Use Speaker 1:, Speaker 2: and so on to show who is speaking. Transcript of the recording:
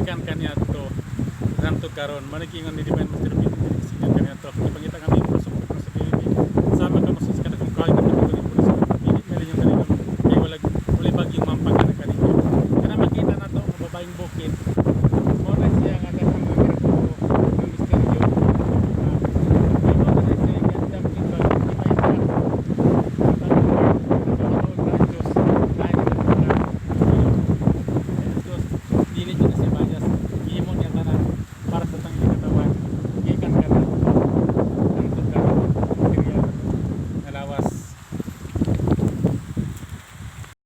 Speaker 1: Gikan kaniadto hangtod karon. Mao ingon ni Divine Master Ruby kaniadto. Ipangita kami sa responsibility. Sama kamo sa kadakong kahoy na pinutol yung pulis. Dili na rin yung kanino. Kay wala wala bagyong mampag na kanino. Kana makita na to ang babaeng bukid.